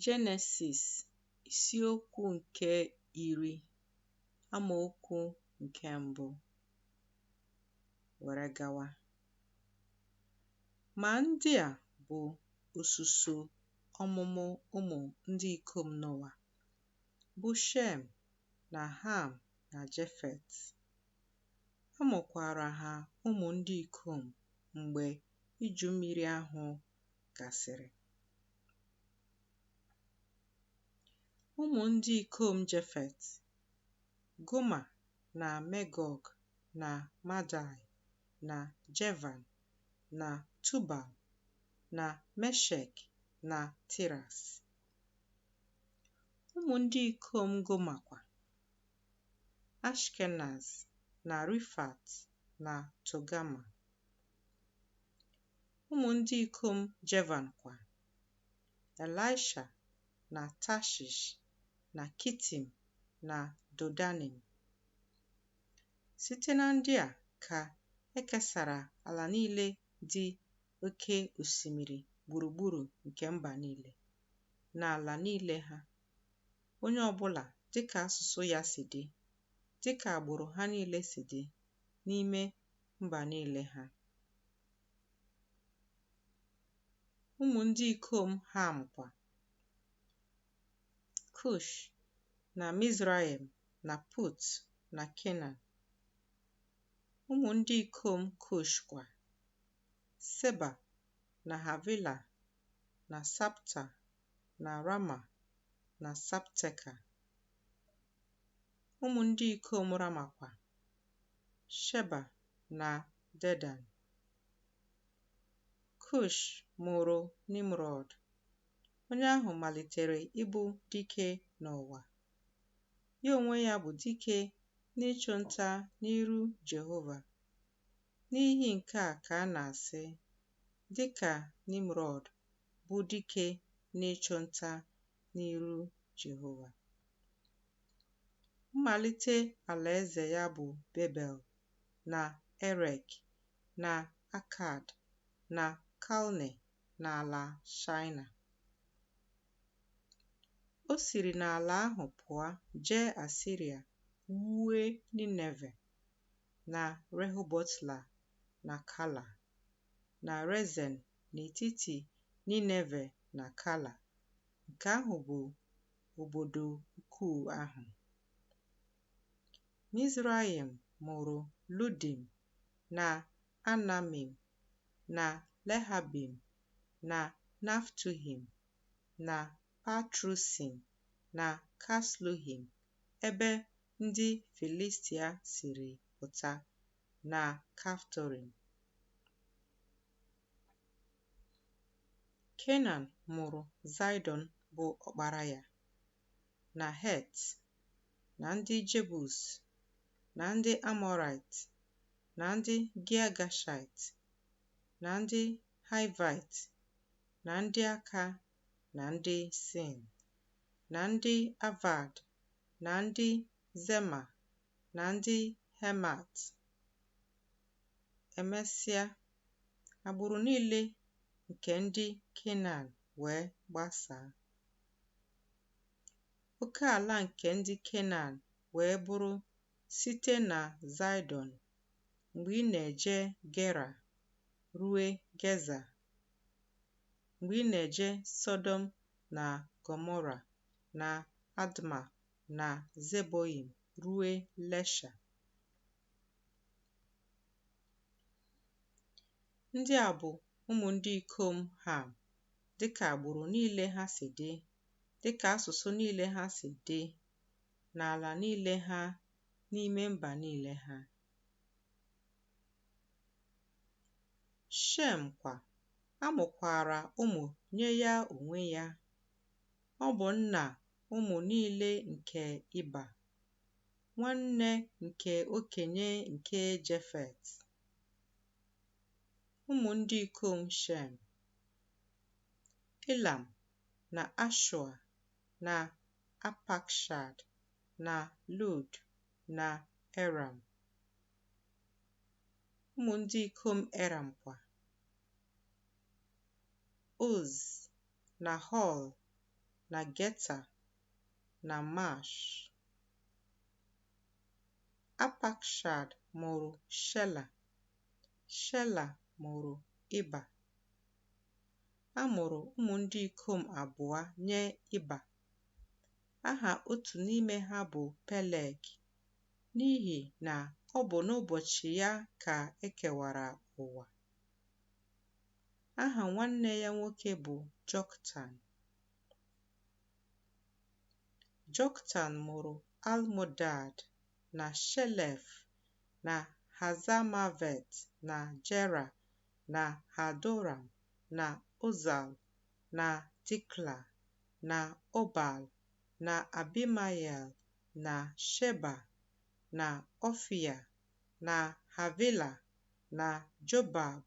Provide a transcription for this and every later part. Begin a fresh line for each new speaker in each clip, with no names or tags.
Jenesis isiokwu nke 10, amaokwu nke mbụ were gawa. Ma ndị a bụ osuso ọmụmụ ụmụ ndị ikom Noa, bụ Shem na Ham na Jefet. A mụkwaara ha ụmụ ndị ikom mgbe iju mmiri ahụ gasịrị. Ụmụ ndị ikom Jefet: Goma na Megọg na Madaị na Jevan na Tubal na Meshek na Tiras. Ụmụ ndị ikom Goma kwa: Ashkenaz na Rifat na Togama. Ụmụ ndị ikom Jevan kwa: Elisha na Tashish na Kitim na Dodanim. Site na ndị a ka e kesara ala niile dị oke osimiri gburugburu nke mba niile, na ala niile ha, onye ọbụla dịka asụsụ ya si dị, dịka agbụrụ ha niile si dị, n'ime mba niile ha. Ụmụ ndị ikom Ham kwa: Kush na Mizraim na Put na Kenan. Ụmụ ndị ikom Kush kwa: Seba na Havila na Sabta na Rama na Sabteka. Ụmụ ndị ikom Rama kwa: Sheba na Dedan. Kush mụrụ Nimrọd, onye ahụ malitere ịbụ dike n'ụwa. Ya onwe ya bụ dike n'ịchụ nta n'iru Jehova. N'ihi nke a ka a na-asị, Dị ka Nimrọd, bụ dike n'ịchụ nta n'iru Jehova. Mmalite alaeze ya bụ Bebel na Erek na Akad na Kalne n'ala Shaịna. O siri n'ala ahụ pụọ jee Asiria wue Nineve na Rehobọt-Ịla na Kala, na Rezen n'etiti Nineve na Kala, nke ahụ bụ obodo ukwu ahụ. Mizraim mụrụ Ludim na Anamim na Lehabim na Naftuhim na Patrusim na Kasluhim, ebe ndị Filistia siri pụta, na Kaftorim. Kenan mụrụ Zaịdọn bụ ọkpara ya, na Het, na ndị Jebus, na ndị Amọraịt, na ndị Giagashaịt, na ndị Haịvaịt, na ndị Aka, na ndị Sin, na ndị Avad, na ndị Zema, na ndị Hemat. Emesịa, agbụrụ niile nke ndị Kenan wee gbasaa. Oke ala nke ndị Kenan wee bụrụ site na Zaịdọn, mgbe ị na-eje Gera, rue Geza, mgbe ị na-eje Sọdọm na Gọmọra na Adma na Zeboim rue Lesha. Ndị a bụ ụmụ ndị ikom Ham, dịka agbụrụ niile ha si dị, dịka asụsụ niile ha si dị, n'ala niile ha, n'ime mba niile ha. Shem kwa, a mụkwara ụmụ nye ya onwe ya. Ọ bụ nna ụmụ niile nke Iba, nwanne nke okenye nke Jefet. Ụmụ ndị ikom Shem: Ilam na Ashua na Apakshad na Lud na Eram. Ụmụ ndị ikom Eram kwa: Uz na Hol na Geta na Mash. Apakshad mụrụ Shela, Shela mụrụ Iba. A mụrụ ụmụ ndị ikom abụọ nye Iba. Aha otu n'ime ha bụ Peleg, n'ihi na ọ bụ n'ụbọchị ya ka e kewara ụwa. Aha nwanne ya nwoke bụ Joktan. Joktan mụrụ Almodad na Shelef na Hazamavet na Jera na Hadoram na Ụzal na Dikla na Obal na Abimayel na Sheba na Ọfịa na Havila na Jobab.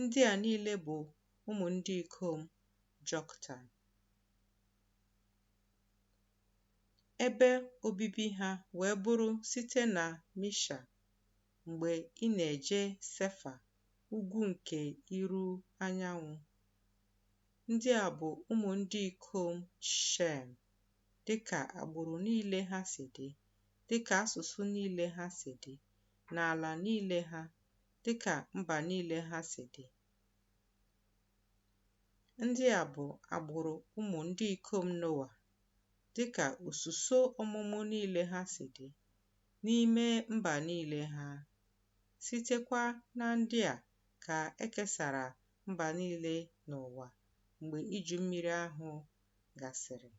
Ndị a niile bụ ụmụ ndị ikom Joktan. Ebe obibi ha wee bụrụ site na Misha, mgbe ị na-eje Sefa, ugwu nke Iru anyanwụ. Ndị a bụ ụmụ ndị ikom Shem, dị ka agbụrụ niile ha si dị, dị ka asụsụ niile ha si dị, n'ala niile ha, dị ka mba niile ha si dị. Ndị a bụ agbụrụ ụmụ ndị ikom Noa, dị ka ususo ọmụmụ niile ha si dị, n'ime mba niile ha. Sitekwa na ndị a ka e kesara mba niile n'ụwa mgbe iju mmiri ahụ gasịrị.